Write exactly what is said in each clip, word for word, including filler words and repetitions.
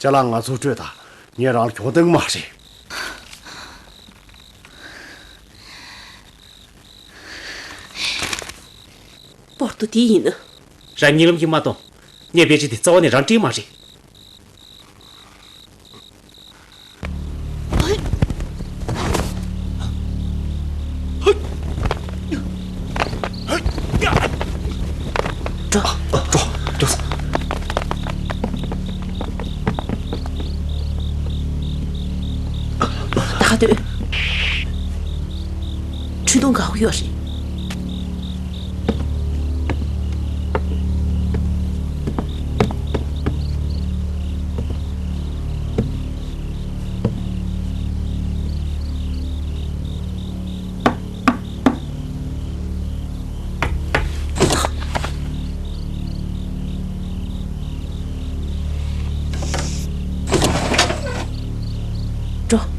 ཁྱེད་རང་ང་ཚོ་སྤྲོད་དང་། ངས་རང་ལ་གྱོང་གཏོང་གི་མ་རེད། པོར་ཏོ་དེ་ཡིན་ན། རང་གཉིད་ལམ་གྱིས་མ་གཏོང་། ངས་བེད་སྤྱད་དེ་རྩ་བ་ནས་རང་སྤྲད་མ་རེད། འགྲོ། འགྲོ། འགྲོ། ད་ག་སྡོད། འཕྲུལ་གདུང་དགའ་པོ་ཡོད་རེད། འགྲོ།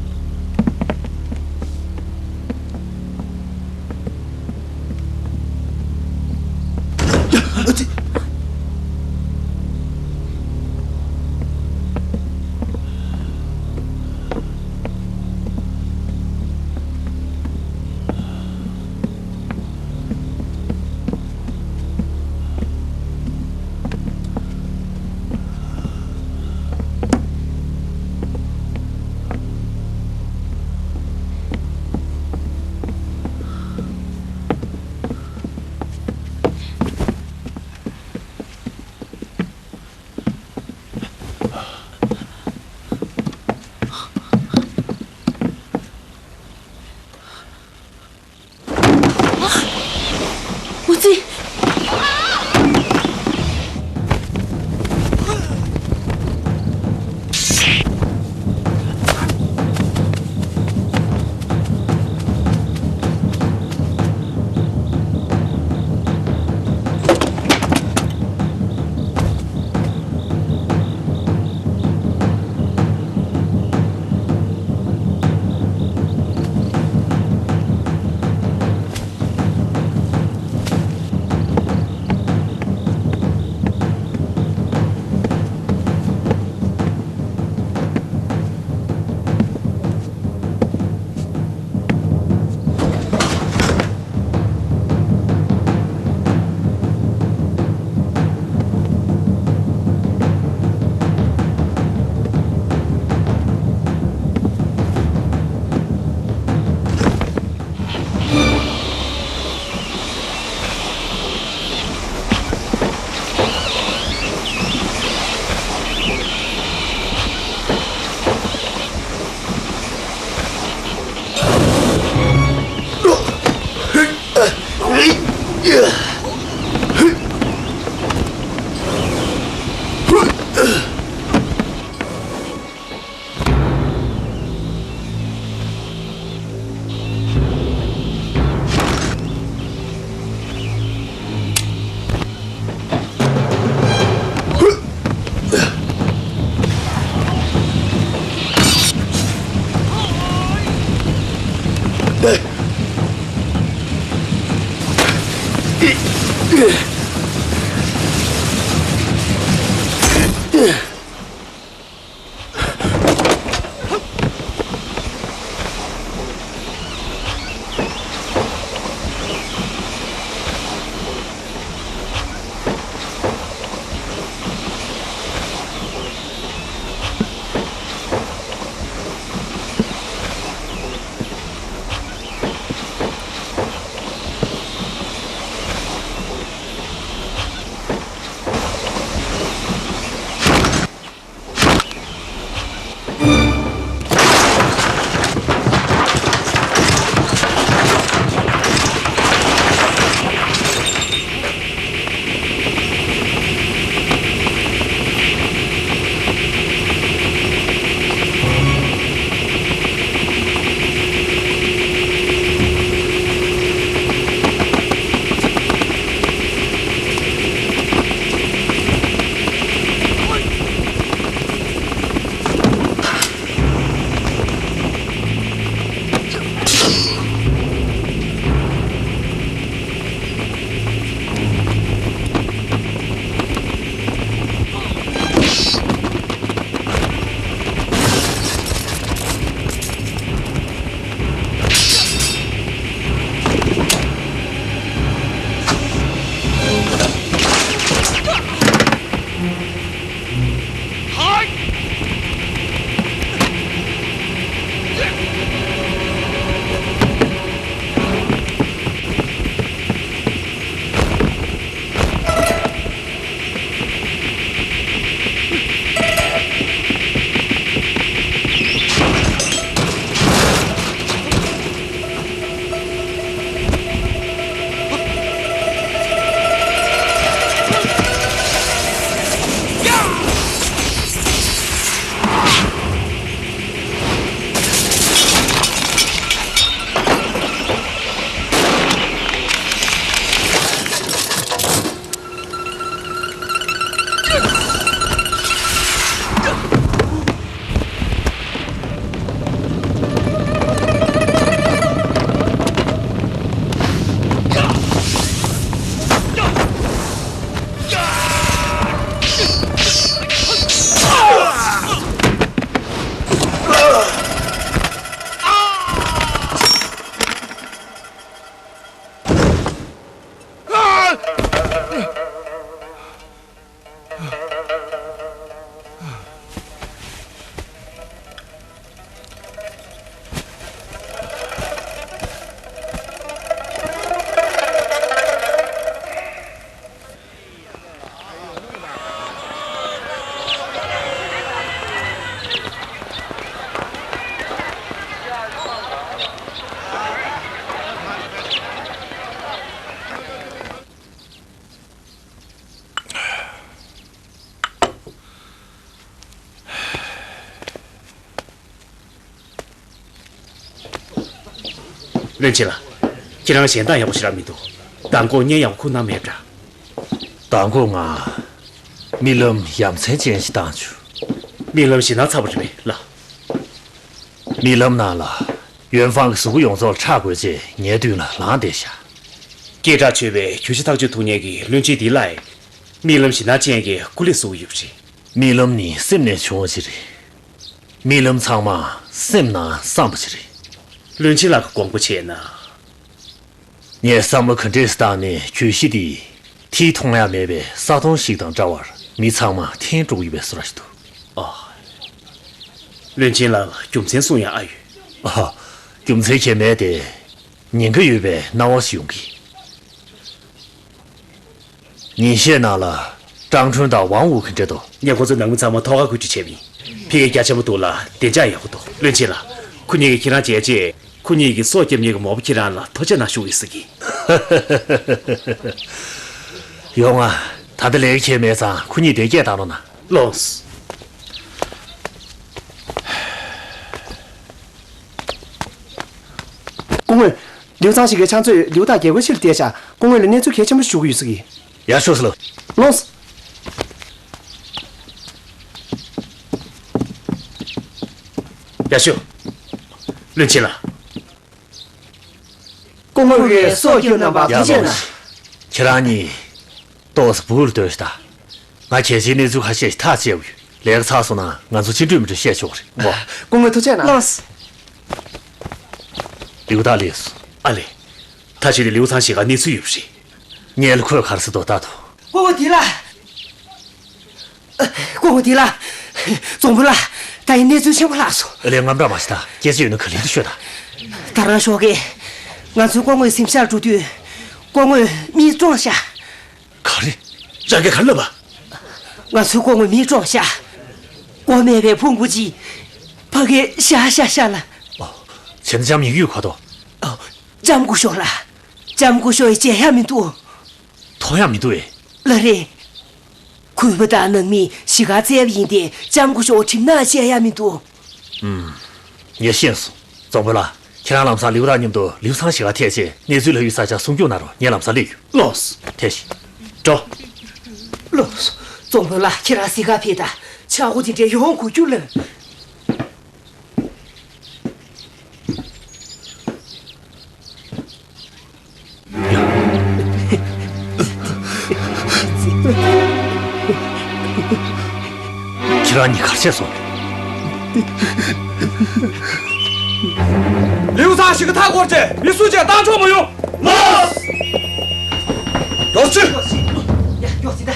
འོ་ཙི། བློན་ཆེན་ལགས། ཁྱེད་རང་གཞན་དང་ཡག་པོ་ཞེ་དྲག་མི་འདུག་མདང་དགོང་བརྙན་ཡག་པོ་ཁུར་གནང་མེད་པ་འདྲ། མདང་དགོང་ང་རྨི་ལམ་ཡ་མཚན་ཅན་ཞིག་བཏང་བྱུང་། རྨི་ལམ་ཞེད་སྣང་ཚ་པོ་རེད་པས་ལགས། རྨི་ལམ་ནང་ལ་ཡོན་ཧྥང་གི་གཟུགས་པོ་ཡོངས་རྫོགས་ལ་ཁྲག་འགོས་རྗེས་ངའི་མདུན་ལ་ལངས་བསྡད་ཤག་སྐད་གྲགས་ཆོད་པའི་གྱོད་གཞི་ཐག་གཅོད་ཐུབ་མཁན་གྱི་བློན་ཆེན་འདི་ལ་ཡང་རྨི་ལམ་ཞེད་སྣང་ཅན་གྱི་སྐུ་ལས་བཟོ་གི་ཡོད་པ་རེད། རྨི་ལམ་ནི་སེམས་ནས་བྱུང་བ་ཅིག་རེད། རྨི་ལམ་ཚང་མ་སེམས་ནང་བསམ་པ་ཅིག་རེད། བློན་ཆེན་ལགས་ཀྱི་དགོངས་པ་བྱས་ན། ངས་བསམ་བློ་ག་འདྲས་བཏང་ནས་གྱོད་གཞི་འདི་མཐིལ་མཐོང་ཡ་མེད་པའི་ས་དོང་ཞིག་དང་འདྲ་བར་མི་ཚང་མ་འཐེན་འགྲོ་གི་ཡོད་པའི་བཟོ་འདྲ་ཞིག་འདུག་ཨ། བློན་ཆེན་ལགས་ལ་རྒྱུ་མཚན་གསུང་ཡ་ཨ་ཡོད། ཨ། རྒྱུ་མཚན་གང་ཡང་མེད་དེ། ཉེན་ཁ་ཡོད་པའི་སྣང་བ་ཞིག་ཡོང་གི། ཉིན་ཤས་ནང་ལ་ཀྲང་ཁྲུན་དང་ཝང་ཝུ་གི་འབྲེལ་ཐོག་ངས་ཁོ་ཚོའི་ནང་མི་ཚང་མ་ཐོག་ཁར་བཀོད་སྒྲིག་བྱས་པ་ཡིན། ཕ་གིར་རྒྱ་ཆེན་པོ་འདུག་ལ་བདེ་འཇགས་ཡག་པོ་འདུག་བློན་ཆེན་ལགས། ཁོ་གཉིས་ཀྱིས་ཁྱེད་རང་མཇལ་རྗེས་ཁོ་གཉིས་ཀྱིས་སྲོག་སྐྱབས་མཁན་གྱི་མོས་པ་ཁྱེད་རང་ལ་ཐུགས་རྗེ་གནང་ཞུ་གི་ཡིན་ཟེར་གྱི། ཡོང་ང་། ད་ལྟ་ལས་ཀ་བྱེད་མེད་ཙང་ཁོ་གཉིས་དེར་སྐད་བཏང་རོགས་གནང་། ལགས་སོ། སྐུ་ངོ། ལིའུ་ཚང་ཞིག་གིས་ཕྱག་མཛོད་ལིའུ་ཏཱ་རྒྱལ་སྒོའི་ཕྱི་ལ་བསྡད་ཤག་སྐུ་ངོ་ལ་གནས་ཚུལ་གལ་ཆེན་པོ་ཞུ་གི་ཡོད་ཟེར་གྱི། ཡར་ཤོག་ཟེར་ལོ། ལགས་སོ། ཡར་ཤོག་བློན་ཆེན་ལགས། སྐུ་ངོ་གིས་སྲོག་སྐྱོབ་གནང་བར་ཐུགས་རྗེ་གནང་། ཁྱེད་རང་གཉིས་ཏོག་ཙམ་སྦུག་ལ་སྡོད་ཤིག་ད། ང་གལ་ཆེའི་གནས་ཚུལ་ཁ་ཤས་ཤིག་ཐག་བཅད་དགོས་ཡོད། ལས་ཀ་ཚར་སོང་ན་ང་ཚོ་ཕྱི་འགྲོས་མི་འགྲོས་བཤད་ཆོག་གི་རེད་མོ། སྐུ་ངོ་ཐུགས་རྗེ་གནང་། ལགས་སོ། ལིའུ་ཏཱ་སླེབས་སོང་། ཨ་ལེ། ད་ཕྱི་དེ་ལིའུ་ཚང་ཞིག་ག་གནས་ཚུལ་ཡོད་པ་རེད། ངས་ལ་ཁོས་ག་རེ་ཟེར་འདུག་ལྟ་དང་། སྐུ་ངོ་འདི་ལ། སྐུ་ངོ་འདི་ལ། རྫོང་དཔོན་ལགས། ད་ཡིན་གནས་ཚུལ་ཆེན་པོ་ལྷག་སོང་། ཨ་ལས་དངངས་སྐྲག་མ་བྱེད་ད། སྐད་ཆ་ཡོད་ན་ག་ལེར་དུ་ཤོད་ད། ད་རང་ཤོག་གི། ང་ཚོའི་སྐུ་ངོས་གཟིམ་ཤག་འགྲོ་དུས། སྐུ་ངོས་མིས་བཀྲོངས་ཤག་ག་རེ། རང་གིས་ག་རེ་ལབ་པ། ང་ཚོའི་སྐུ་ངོས་མིས་བཀྲོངས་ཤག་མགོ་མེད་པའི་ཕུང་པོ་ཅིག་ཕ་གིར་བཞག་བཞག་བཞག་ལ། ཨོ། བྱས་ན་ལྕམ་ཡིན་ཡུས་ག་དོ། ཨོ། ལྕམ་སྐུ་ཞབས་ལགས། ལྕམ་སྐུ་ཞབས་ཡིས་བརྗེད་ཡ་མི་འདུག་མཐོང་ཡ་མི་འདུག་ཨེ། ལགས་རེད། གུས་པ་དང་ནང་མིས་གཞིས་ཀར་བཙལ་བ་ཡིན་ཏེ་ལྕམ་སྐུ་ཞབས་གྲིབ་ནག་བཤད་ཡ་མི་འདུག་ཨུམ། ངས་ཤེས་སོང་། རྫོང་དཔོན་ལགས། ཁྱེད་རང་ལམ་སང་ལིའུ་ཏཱ་མཉམ་དུ་ལིའུ་ཚང་གཞིས་ཀར་ཐད་རྗེས་གནས་ཚུལ་ལྷག་ཡུལ་ས་ཆར་སྲུང་སྐྱོང་གནང་རོགས། ངས་ལམ་སང་སླེབས་ཡོང་། ལགས་སོ། ཐད་ཤིག་འགྲོ། ལགས་སོ། རྫོང་དཔོན་ལགས། ཁྱེད་རང་གཟིགས་ག་ཕེབས་དང་། ཆག་སྒོ་དེ་འདྲའི་ཡོང་དགོས་རྒྱུ་ལ། ཁྱེད་རང་གཉིས་ག་རེ་བྱས་སོང་། ལིའུ་ཚང་ཞིག་གི་མཐའ་བསྐོར་ཏེ་མི་སུ་གཅིག་བཏང་ཆོག་མི་ཡོང་། ལགས། རོགས་ཅི། ཡ། མགྱོགས་ཙི་ད།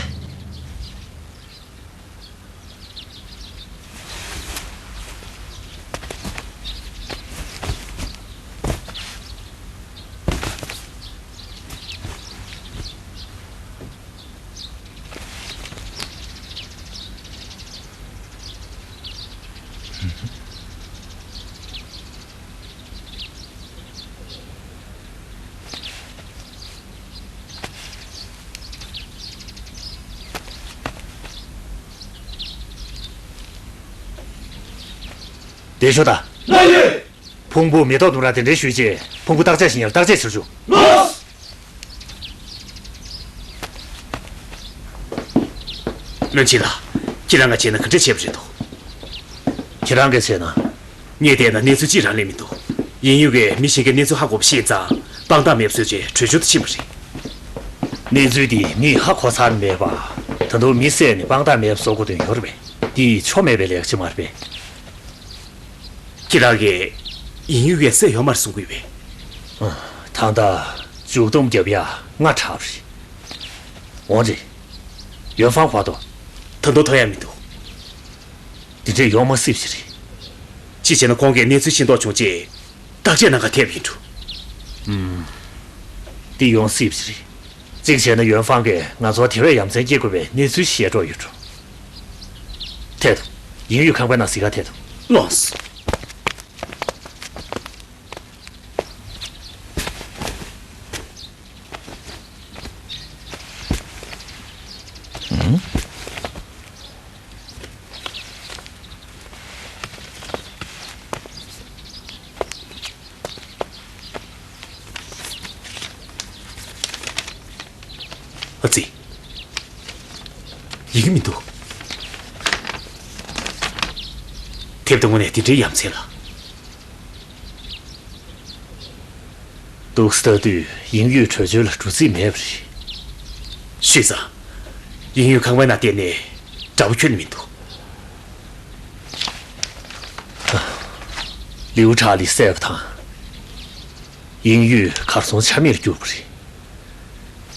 བདེ་ཤོག་ད། ལགས་ཡོད། ཕུང་པོ་མེ་ཏོག་ལྡུམ་ར་དེ་འདྲའི་ཞུས་རྗེས་ཕུང་པོ་བརྟག་དཔྱད་བྱེད་མཁན་ལ་བརྟག་དཔྱད་བྱེད་རྒྱུ། ལགས། བློན་ཆེན་ལགས། ཁྱེད་རང་གིས་བྱས་ན་ག་འདྲ་བྱས་པ་རེད་འདུག་ཁྱེད་རང་གིས་བྱས་ན། ངས་བལྟས་ན་གནས་ཚུལ་གཅིག་རང་ལས་མི་འདུག་ཡིན་ཡུལ་གྱི་མི་གཞན་གྱིས་གནས་ཚུལ་ཧ་གོ་བ་ཤེས་ཙང་དཔང་རྟགས་མེད་པ་བཟོས་རྗེས་བྲོས་བྱོལ་དུ་ཕྱིན་པ་རེད། གནས་ཚུལ་འདི་མིས་ཧ་གོ་ཚར་མེད་པ། ད་དུང་མི་བསད་ནས་དཔང་རྟགས་མེད་པ་བཟོ་དགོས་དོན་ཡོད་རེད་པས། འདི་ཆོ་མེད་པའི་ལས་ཀ་ཅིག་མ་རེད་པས། ཁྱེད་རང་གིས་ཡིན་ཡུལ་གྱིས་བསད་ཡོད་མ་རེད་གསུང་གི་ཡོད་པས། ཨ། ད་ལྟ་མཇུག་སྡོམ་རྒྱབ་ཡ་སྔ་དྲགས་པ་རེད། འོན་ཏེ། ཡོན་ཧྥང་བར་དོ། ད་དུང་ཐོན་ཡ་མི་འདུག་འདི་འདྲས་ཡོང་མ་སྲིད་པ་ཞིག་རེད། གཅིག་བྱས་ན་ཁོང་གིས་གནས་ཚུལ་ཤེས་རྟོགས་བྱུང་རྗེས་བརྟག་དཔྱད་གནང་གར་ཐད་པ་ཡིན་འགྲོ། ཨུམ། འདི་ཡོང་སྲིད་པ་ཞིག་རེད། གཅིག་བྱས་ན་ཡོན་ཧྥང་གིས་ང་ཚོར་དེ་བས་ཡ་མཚན་སྐྱེ་དགོས་པའི་གནས་ཚུལ་བཤད་འགྲོ་ཡོད་འགྲོ། ཐད་དོ། ཡིན་ཡུལ་ཁང་པའི་ནང་གཟིགས་གར་ཐད་དོ། ལགས་སོ། མི་འདུག་དེབ་དེ་དངོས་གནས་དེ་འདྲའི་ཡ་མཚན་ལ། འདུག་སེ་ལྟ་དུས་དབྱིན་ཡུལ་བྲོས་བྱོལ་ལ་འགྲོ་རྩིས་མེད་པ་རེད། ཤེས་ཙང་། དབྱིན་ཡུལ་ཁང་པའི་ནང་བསྡད་ནས་འདྲ་པོ་ཁྱོན་མི་འདུག་ལིའུ་ཁྲ་ལི་བསད་པ་དང་། དབྱིན་ཡུལ་གར་སོང་ཆ་མེད་ལ་གྱུར་པ་རེད།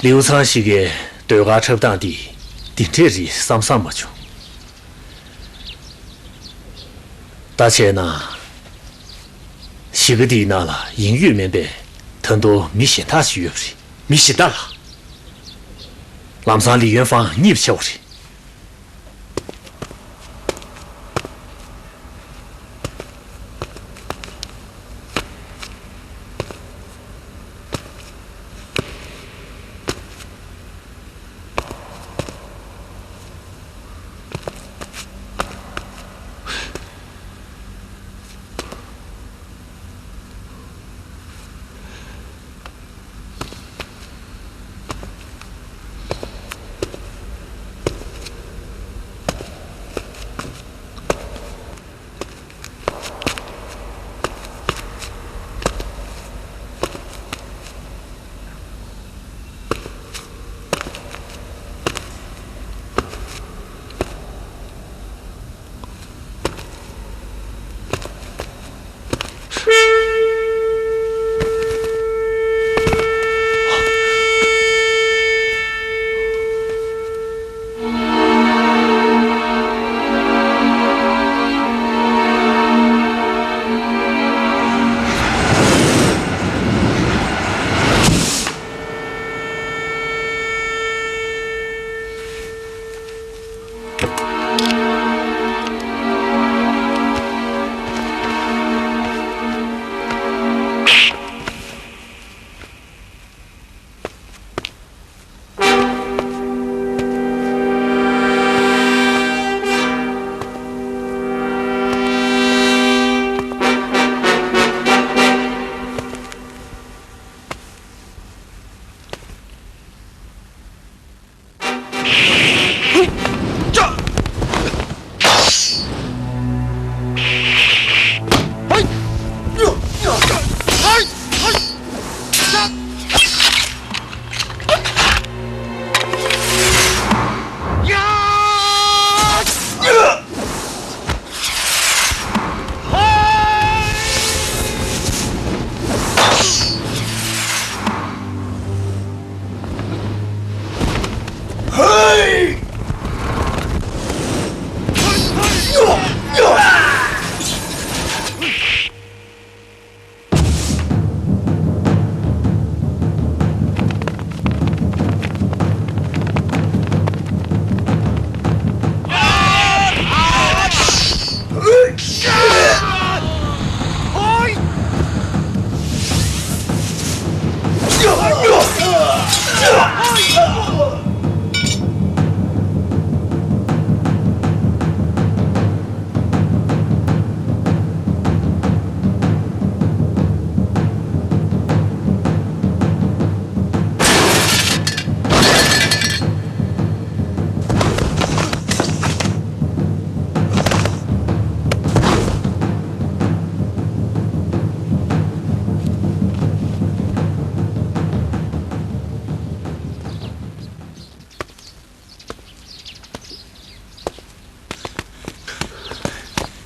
ལིའུ་ཚང་ཞིག་གི་ཟློས་གར་འཁྲབ་སྟངས་འདི་འདི་འདྲས་རེད་བསམ་བསམ་མ་བྱུང་། ད་བྱས་ན། གཞིས་ཀ་འདིའི་ནང་ལ་དབྱིན་ཡུལ་མིན་པའི་ད་དུང་མི་གཞན་དག་ཞིག་ཡོད་པ་རེད། མི་གཞན་དག་ལ། ལམ་སང་ལི་ཡོན་ཧྥང་གཉིད་ཆེ་བ་རེད།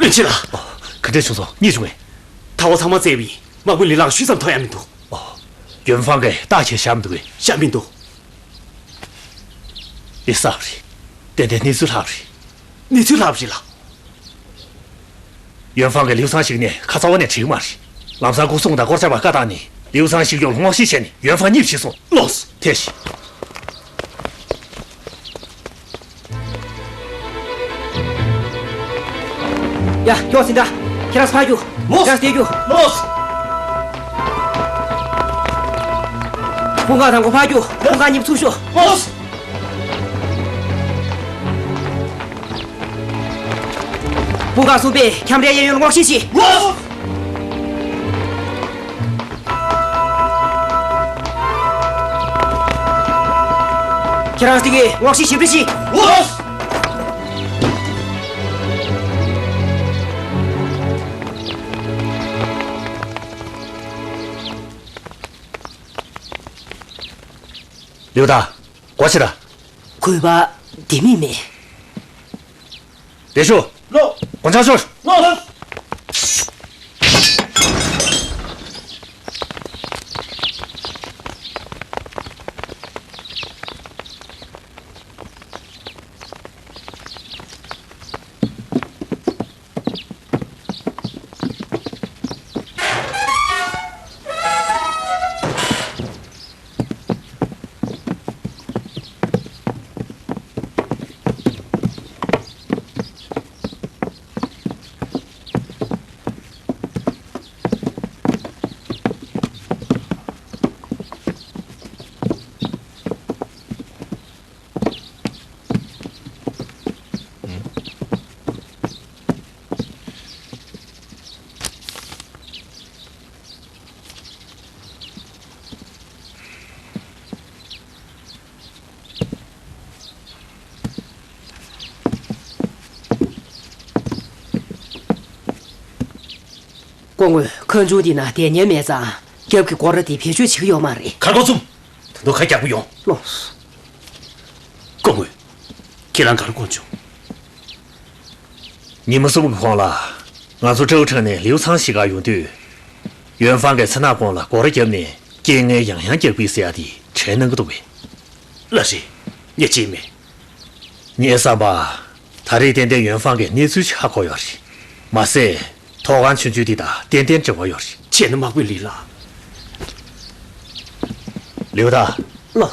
བློན་ཆེན་ལགས། ག་འདྲས་བྱུང་སོང་། གཉིད་བྱུང་ངས། ད་བ་ཚང་མ་བཙལ་བ་ཡིན། དམག་དཔོན་ལི་ལགས་ཤུལ་ཙམ་མཐོང་ཡ་མི་འདུག་ཨོ། ཡོན་ཧྥང་གིས་རྟགས་ཁྱེར་བཞག་མི་འདུག་གས། བཞག་མི་འདུག་འདི་གསར་པ་རེད། ཏན་ཏན་གནས་ཚུལ་ལྷག་པ་རེད། གནས་ཚུལ་ལྷག་པ་རེད་ལགས། ཡོན་ཧྥང་གིས་ལིའུ་ཚང་ཞིག་ནས་ཁ་རྩ་བ་ནས་བྲིས་ཀྱི་མ་རེད། ལམ་སང་སྒོ་སྲུང་དང་སྐོར་ཆ་བར་བཀའ་བཏང་ནས་ལིའུ་ཚང་ཞིག་ཡོང་ལ་སྔོག་བཤེར་བྱས་ནས་ཡོན་ཧྥང་གཉིད་ཕྱིན་སོང་། ལགས་སོ། ཐལ་ཞིག་ཡ། ཁྱོད་སིན་ད། ཁྱེད་རང་ཕར་རྒྱུགས། ལོས། ཁྱེད་རང་དེ་རྒྱུགས། ལོས། དཔུང་ཁག་དང་པོ་ཕར་རྒྱུགས། དཔུང་ཁག་གཉིས་པོ་ཚུར་ཤོག། ལོས། དཔུང་ཁག་གསུམ་པས་ཁྱམས་རའི་གཡས་གཡོན་སྔོག་བཤེར་བྱེད། ལོས། ཁྱེད་རང་དེ་གའི་སྔོག་བཤེར་ཞིབ་ཕྲ་བྱེད། ལོས། ལིའུ་ཐང་། སྒོ་ཕྱེ་དང་། གུས་པ་ལྡེ་མིག་མེད། ལྡེ་ཤུ། ལོ། སྒོ་ཕྱེ་ཤོག་ལོ། སྐུ་ངོ། ཁང་ཆུང་འདི་ན་བསྡད་ཉན་མེད་ཙང་རྒྱབ་ཀྱི་སྒོ་ར་འདི་བེད་སྤྱོད་བྱེད་ཀྱི་ཡོད་མ་རེད། གར་སྒོ་བཙུམ། ད་དུང་ཁ་རྒྱག་པོ་ཡོང་། ལོ། སྐུ་ངོ། ཁྱེད་རང་ག་རེ་དགོངས་བྱུང་། ཉི་མ་གསུམ་གྱི་གོང་ལ། ང་ཚོ་ཀྲོའུ་ཁྲེང་ནས་ལིའུ་ཚང་གཞིས་ཀར་ཡོང་དུས། ཡོན་ཧྥང་གིས་མཚན་ནག་ཀོང་ལ་སྒོ་ར་བརྒྱབ་ནས་རྐྱེན་ངན་ཡང་ཡང་རྒྱག་གི་ཟེར་ཡ་དེ་དྲན་གནང་གི་འདུག་པས། ལགས་རེད། ངས་བརྗེད་མེད། ངའི་བསམ་པར། ད་རེས་ཏན་ཏན་ཡོན་ཧྥང་གིས་གནས་ཚུལ་ཞིག་ཧ་གོ་ཡོད་རེད། མ་ཟད། ཐོག་ཁང་ཆུང་ཆུང་འདི་དང་ཏན་ཏན་འབྲེལ་བ་ཡོད་རེད། བྱས་ན་དམག་དཔོན་ལི་ལགས། ལིའུ་ཐང་། ལོ།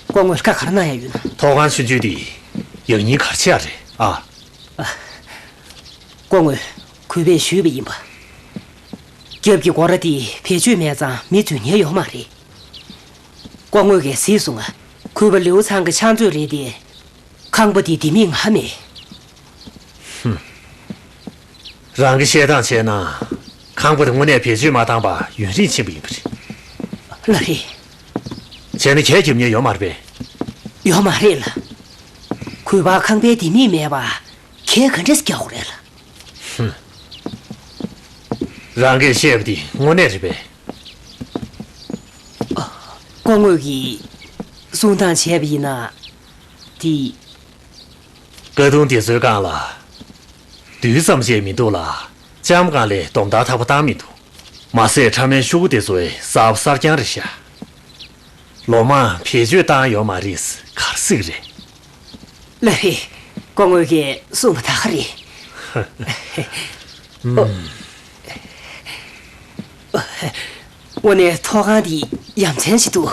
སྐུ་ངོ་བཀའ་ག་རེ་གནང་ཡ་ཡོད་ན། ཐོག་ཁང་ཆུང་ཆུང་འདི་ཡག་ཉེས་ག་རེ་བྱས་ཡ་རེད་ཨ། སྐུ་ངོ། གུས་པས་ཞུས་པ་ཡིན་པ། རྒྱབ་ཀྱི་སྒོ་ར་འདི་བེད་སྤྱོད་མེད་ཙང་མི་འཛུལ་ཉན་ཡོད་མ་རེད། སྐུ་ངོ་གིས་གཟིགས་སོང་ང་། གུས་པ་ལིའུ་ཚང་གི་ཕྱག་མཛོད་རེད་དེ། ཁང་པ་འདི་ལྡེ་མིག་ང་མེད། ཧུམ། རང་གི་བཤད་སྟངས་བྱས་ན། ཁང་པ་དེ་དངོས་གནས་བེད་སྤྱོད་མ་བཏང་བར་ཡུན་རིང་ཕྱིན་པ་ཡིན་པ་རེད། ལགས་རེད། བྱས་ན་གྱད་རྒྱབ་ཉན་ཡོད་མ་རེད་པས། ཡོད་མ་རེད་ལགས། གུས་པ་ཁང་པའི་ལྡེ་མིག་མེད་པ། གྱད་ག་འདྲས་རྒྱག་དགོས་རེད་ལགས། ཧུམ། རང་གིས་བཤད་པ་དེ་དངོས་གནས་རེད་པས། སྐུ་ངོ་གིས་གསུང་སྟངས་བྱས་པ་ཡིན་ན། དེ། ཀ་དུང་དེ་ཚོའི་སྒང་ལ། རྡུལ་ཙམ་ཞིག་མི་འདུག་ལ། ལྕམ་སྒང་ལ་སྡོམ་ཐག་ཐག་པ་བཏང་མི་འདུག་མ་ཟད་ཕྲ་མའི་ཤོག་གུ་དེ་ཚོ་གསར་པ་གསར་རྐྱང་རེད་ཤག་ལོ་མང་བེད་སྤྱོད་བཏང་ཡོད་མ་རེད། ག་རེ་ཟེར་གི་རེད། ལགས་རེད། སྐུ་ངོ་གིས་གསུངས་པ་ད་ག་རེད། ཨུམ། དངོས་གནས་ཐོག་ཁང་འདི་ཡ་མཚན་ཞིག་འདུག་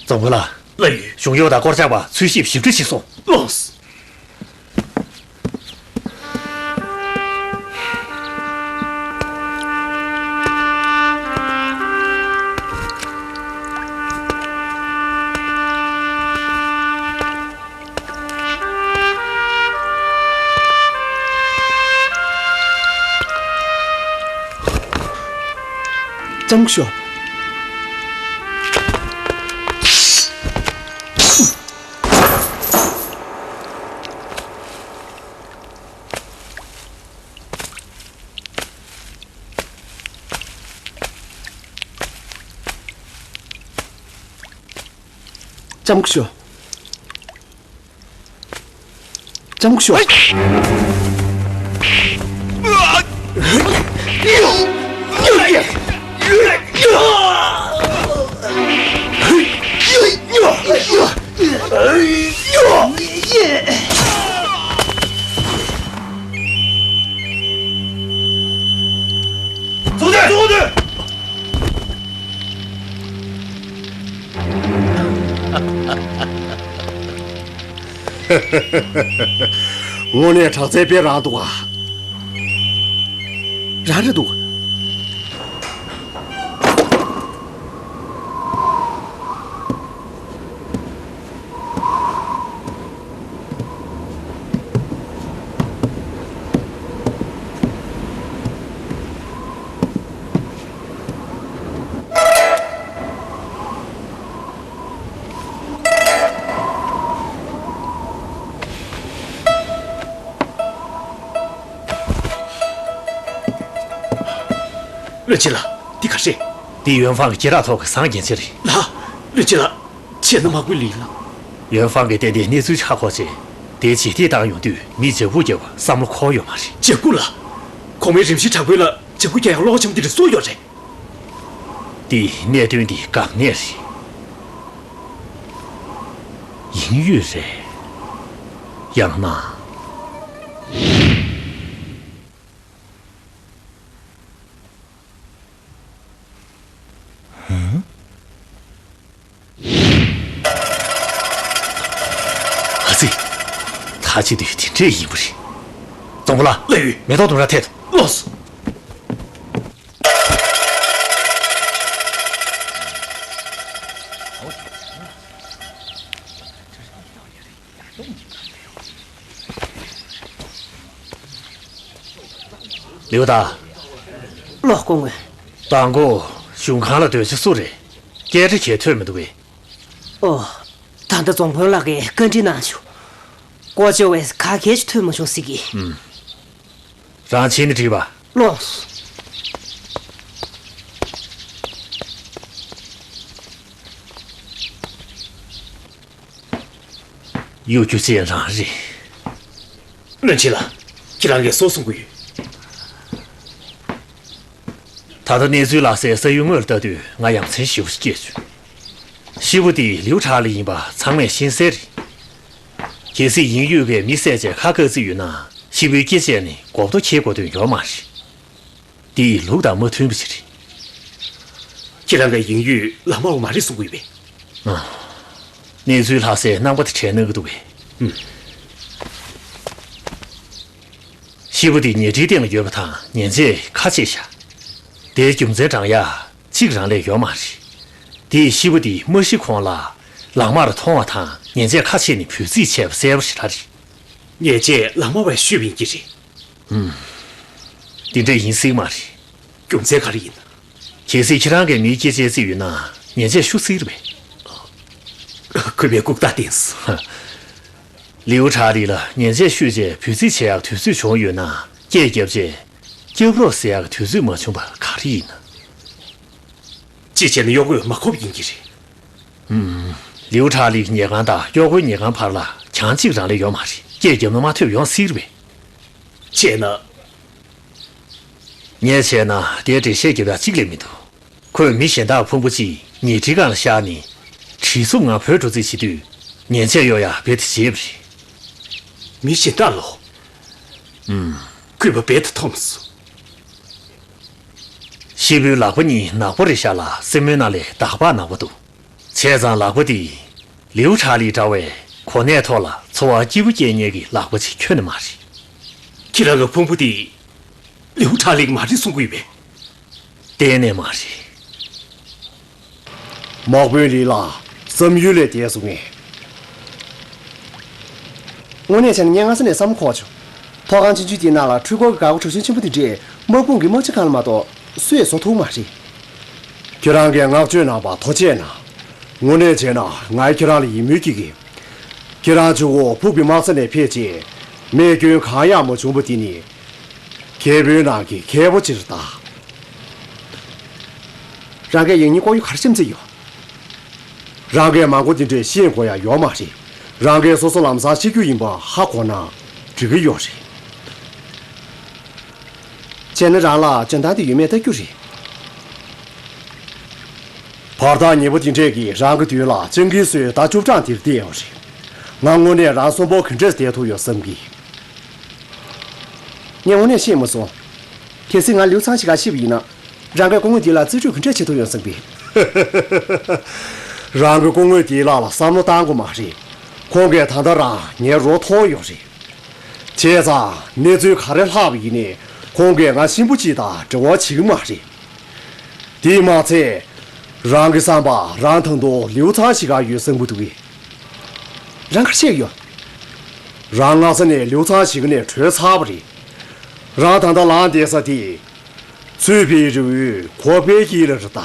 རྫོང་དཔོན་ལགས། ལགས་ཡོད། གཞུང་གཡོག་དང་སྐོར་ལྕག་པ་འཚོལ་ཞིབ་ཞིབ་ཕྲ་ཞིག་སོང་། ལགས། ལྕམ་སྐུ་ཞབས། ལྕམ་སྐུ་ཞབས། ལྕམ་སྐུ་ཞབས། ཚོགས་སྡེ། ཚོགས་སྡེ། དངོས་གནས་དྲག་རྩལ་དཔེ་རང་འདུག་ཨ། རང་རེད་འདུག་ལོས་ཅི་ལ། འདི་ག་རེད། འདི་ཡོན་ཧྥང་གི་སྐེ་རགས་ཐོག་གི་ཟངས་རྒྱན་ཆ་རེད། ལགས། བློན་ཆེན་ལགས། བྱས་ན་མ་དགོས་ལེ་ལགས། ཡོན་ཧྥང་གིས་ཏན་ཏན་གནས་ཚུལ་ཧ་གོ་བྱས། དེ་ཇེ་ཐིག་བཏང་ཡོང་དུས་མི་ལྗགས་ཁུག་རྒྱབ་པ་བསམ་བློ་འཁོར་ཡོད་མ་རེད། ལྗགས་ཁུག་ལགས། གོང་མའི་རིམ་བཞིན་དྲག་པོའི་ལ་ལྗགས་ཁུག་རྒྱག་ཡག་བློ་ཁ་འཆམ་འདི་འདྲ་སུ་ཡོད་རེད། འདི་གནད་དོན་འདི་སྒང་གནས་རེད། དབྱིན་ཡུལ་རེད། ཡང་ན། ཨ་ཙི། ད་ཅི་དུས་དེ་འདྲས་ཡིན་པ་རེད། རྫོང་པོ་ལགས། ལགས་ཡོད། མེ་ཏོག་ལྡུམ་ར་ཐད་དོ། ལགས་སོ། ལིའུ་ཏཱ། ལགས་སྐུ་ངོ། མདང་དགོང་གཞུང་ཁང་ལ་སྡོད་ཅིག་སུ་རེད། སྐད་ཆ་གང་ཡང་ཐོས་མི་འདུག་གས། ཨོ། ད་ལྟ་རྫོང་དཔོན་ལགས་ཀྱིས་བཀའ་འདྲི་གནང་བྱུང་། སྐོར་བྱེད་པས་ག་གེ་ཞིག་ཐོས་མ་བྱུང་ཟེར་གི། ཨུམ། རང་ཕྱིན་ནས་དྲིས་པ། ལགས་སོ། གཡོ་སྒྱུ་ཅན་རང་རེད། བློན་ཆེན་ལགས། ཁྱེད་རང་གིས་སུ་གསུང་གི་ཡོད། ད་ལྟ་གནས་ཚུལ་ལྷག་སའི་ས་ཡུལ་དངོས་ལ་ལྟ་དུས་ང་ཡ་མཚན་ཞེ་པོ་ཅིག་སྐྱེས་བྱུང་། ཤི་བོ་དེ་ལིའུ་ཁྲ་ལི་ཡིན་པ་ཚང་མས་ཤེས་གསལ་རེད། གལ་སྲིད་དབྱིན་ཡུལ་གྱིས་མི་བསད་བྱས་ཁ་བཀག་རྩིས་ཡོད་ན། ཤི་བོའི་སྐེ་བཅད་ནས་མགོ་ཐོག་འཁྱེར་དགོས་དོན་ཡོད་མ་རེད། འདི་ལུགས་དང་མ་མཐུན་པ་ཞིག་རེད། ཁྱེད་རང་གིས་དབྱིན་ཡུལ་ལག་དམར་བ་མ་རེད་གསུང་གི་ཡོད་པས། ཨ། གནས་ཚུལ་ལྷག་སའི་རྣམ་པ་དེ་དྲན་གནང་གི་འདུག་གས། ཨུམ། ཤི་བོ་དེ་ཉལ་ཁྲིའི་སྟེང་ལ་ཡོད་པ་དང་ཉེན་ཆས་ཁ་ཕྱེ་བཞག་དེའི་རྒྱུ་མཚན་དྲང་ཡག་གཅིག་རང་ལས་ཡོད་མ་རེད། དེས་ཤི་བོ་དེ་མ་ཤི་གོང་ལ་ལག་དམར་མཐོང་བ་དང་ཉེན་ཆས་ཁ་ཕྱེ་ནས་བུ་རྫིས་བྱས་པ་གསལ་པོ་ཞེ་དྲག་རེད། ཉེན་ཆས་ལག་དམར་བས་བཤུས་པ་ཡིན་གྱི་རེད། ཨུམ། འདི་འདྲ་ཡིན་སྲིད་མ་རེད། རྒྱུ་མཚན་ག་རེ་ཡིན། གལ་སྲིད་ཁྱེད་རང་གིས་མིའི་སྐེ་བཅད་རྩིས་ཡོད་ན་ཉེན་ཆས་བཤུ་སྲིད་རེད་པས། ཁོས་མི་ལྐུགས་རྟགས་བསྟན་སོང་། ལིའུ་ཁྲ་ལི་ལ་ཉེན་ཆས་བཤུས་རྗེས་བུ་རྫིས་བྱེད་ཡག་དུས་ཚོད་བྱུང་ཡོད་ན་སྐད་རྒྱབ་རྗེས་སྐྱབས་རོགས་ཟེར་ཡག་དུས་ཚོད་མ་བྱུང་བ་ག་རེ་ཡིན། ཅི་བྱས་ན་གཡོག་པོས་མ་ཁོབ་ཡིན་གྱི་རེད། ཨུམ། ལིའུ་ཁྲ་ལིའི་ཉལ་ཁང་དང་གཡོག་པོའི་ཉལ་ཁང་བར་ལ་གྱང་གཅིག་རང་ལས་ཡོད་མ་རེད། སྐད་རྒྱབ་ན་མ་ཐོས་ཡོང་སྲིད་རེད་པས། བྱས་ན། ངས་བྱས་ན་དེའི་འགྲེལ་བཤད་རྒྱབ་ཡག་གཅིག་ལས་མི་འདུག་ཁོས་མི་གཞན་དག་ཕུང་པོ་གཅིག་ཉལ་ཁྲིའི་སྒང་ལ་བཞག་ནས་གྲིབ་སོབ་ངང་བྲོས་འགྲོ་རྩིས་བྱེད་དུས་ཉེན་ཆས་གཡོག་ཡག་རྦད་དེ་བརྗེད་པ་རེད། མི་གཞན་དག་ལོ། ཨུམ། གུས་པ་རྦད་དེ་མཐོང་སོང་། ཤི་བོའི་ལག་པ་གཉིས་ནག་པོ་རེད་ཤག་ལ་སེན་མོའི་ནང་ལས་འདག་པ་ནག་པོ་འདུག་བྱས་ཙང་ལག་པ་འདི་ལིའུ་ཁྲ་ལི་འདྲ་བའི་གོ་གནས་ཐོག་ལ་འཚོ་བ་སྐྱིད་པོ་སྐྱེལ་མཁན་གྱི་ལག་པ་ཅིག་ཁྱོན་ནས་མ་རེད། ཁྱེད་རང་གི་ཕུང་པོ་འདི་ལིའུ་ཁྲ་ལིའི་མ་རེད་གསུང་གི་ཡོད་པས། གཏན་ནས་མ་རེད། དམག་དཔོན་ལི་ལགས། བསམ་ཡུལ་ལས་འདས་སོང་ངས། དངོས་གནས་བྱས་ན་ངས་སྔ་ས་ནས་བསམ་བློ་འཁོར་བྱུང་། ཐོག་ཁང་ཆུང་ཆུང་དེའི་ནང་ལ་འཕྲུལ་འཁོར་གྱི་འགག་སྒོ་གྲུ་ཆེན་ཆེན་པོ་དེ་འདྲས་དམག་དཔུང་གི་དམག་སྤྱི་སྒང་ལ་མ་གཏོགས་སུས་བཟོ་ཐུབ་མ་རེད། ཁྱེད་རང་གིས་བསྔགས་བརྗོད་གནང་བར་ཐུགས་རྗེ་ཆེ་གནང་། དངོས་གནས་བྱས་ན་ངས་ཁྱེད་རང་ལ་ཡིད་སྨོན་སྐྱེ་གི། ཁྱེད་རང་གཅིག་པོ་ཕུག་པའི་དམག་ས་ནས་ཕེབས་རྗེས་རྨས་སྐྱོན་གང་ཡང་མ་བྱུང་བ་དེ་ནི། མཁས་པའི་ནང་གི་མཁས་པོ་ཅིག་རེད་ད། རང་གིས་ཡིན་ནའི་ལྐོག་གཡོ་ག་རེ་བྱས་ནས་བརྩིས་ཡོད། རང་གིས་མང་པོ་འདི་འདྲས་ཤེས་དགོས་ཡ་ཡོད་མ་རེད། རང་གིས་སོ་སོ་ལམ་སང་ཤི་རྒྱུ་ཡིན་པ་ཧ་གོ་ན་འགྲིག་གི་ཡོད་རེད། བྱས་ན་རང་ལ་འཇོན་ཐང་དེ་ཡོད་མེད་ལྟ་རྒྱུ་རེད། བར་ཐག་ཉེ་པོ་འདི་འདྲས་ཀྱིས་རང་གི་མདུན་ལ་སྤྱང་ཀི་སོའི་མདའ་བཅུ་ཕྲག་འདིར་བསྡད་ཡོད་རེད། ང་དངོས་གནས་རང་གསོན་པོ་ག་འདྲས་བསྡད་ཐུབ་ཡོད་བསམ་གི། ངས་དངོས་གནས་ཤེས་མ་སོང་། གལ་སྲིད་ང་ལིའུ་ཚང་ཞིག་ག་ཤི་བ་ཡིན་ན། རང་གིས་སྐུ་ངོ་འདི་ལ་རྩིས་སྤྲོད་ག་འདྲས་བྱེད་ཐུབ་ཡོང་བསམ་གི། རང་གིས་སྐུ་ངོ་འདིའི་ལག་ལ་བསམ་བློ་བཏང་དགོས་མ་རེད། ཁོང་གིས་ད་ལྟ་རང་ངའི་རོ་ཐོག་ཡོད་རེད། བྱས་ཙང་གནས་ཚུལ་ག་རེ་ལྷག་པ་ཡིན་ནའི་ཁོང་གིས་ང་གཤིན་པོ་གཅིག་དང་འབྲེལ་བ་བྱེད་ཀྱི་མ་རེད། དེས་མ་ཚད། རང་གི་བསམ་པར་རང་ད་དུང་ལིའུ་ཚང་ཞིག་ག་ཡོད་བསམ་གི་འདུག་གས། རང་ག་རེ་བཤད་ཡོད། རང་སྔ་ས་ནས་ལིའུ་ཚང་ཞིག་ག་ནས་བྲོས་ཚར་བ་རེད། རང་ད་ལྟ་ལངས་བསྡད་ས་དེ། ཚུད་པའི་རི་བོའི་ཁོག་པའི་དཀྱིལ་ལ་རེད་ད།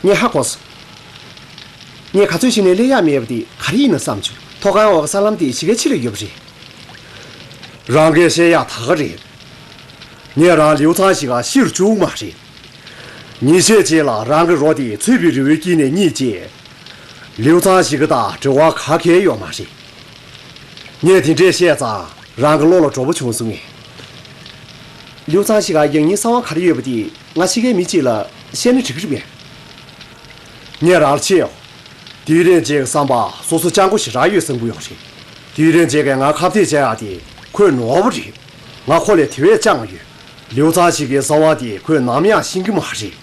ངས་ཧ་གོ་སོང་། ངས་ག་ཚོད་ཞིག་ནས་སླེབས་ཡག་མེད་པ་དེ་ག་རེ་ཡིན་ན་བསམ་བྱུང་། ཐོག་ཁང་འོག་གི་ས་ལམ་དེ་གཞིས་ཀའི་ཕྱི་ལ་ཡོད་པ་རེད། རང་གིས་བཤད་ཡག་ད་ག་རེད། ངས་རང་ལིའུ་ཚང་ཞིག་ག་ཤི་རུ་བཅུག་མ་རེད། ཉིན་ཤས་རྗེས་ལ་རང་གི་རོ་དེ་ཚུད་པའི་རི་བོའི་དཀྱིལ་ནས་རྙེད་རྗེས། ལིའུ་ཚང་ཞིག་ག་དང་འབྲེལ་བ་ག་གེ་ཡོད་མ་རེད། ངས་དེ་འདྲས་བཤད་ཙང་རང་གི་བློ་ལ་དྲོ་པོ་བྱུང་སོང་ངས། ལིའུ་ཚང་ཞིག་ག་ཡང་སྙིང་གསང་བ་ག་རེ་ཡོད་པ་དེ་ང་ཤི་མཁན་མི་གཅིག་ལ་བཤད་ན་འགྲིག་གི་རེད་པས། ངས་རང་ལ་བཤད་ཡོང་། དུས་རིང་རྗེས་ཀྱི་བསམ་པ་སོ་སོ་སྤྱང་པོ་ཞིག་རག་ཡོད་བསམ་གྱི་ཡོད་རེད། དུས་རིང་རྗེས་ཀྱིས་ང་ཁ་གཏད་བྱས་ཡག་དེ་ཁོས་ནོར་བ་རེད། ང་ཁོ་ལས་དེ་བས་སྤྱང་བ་ཡོད། ལིའུ་ཚང་ཞིག་གི་བསམ་བ་དེ་ཁོས་ནམ་ཡང་ཤེས་ཀྱི་མ་རེད།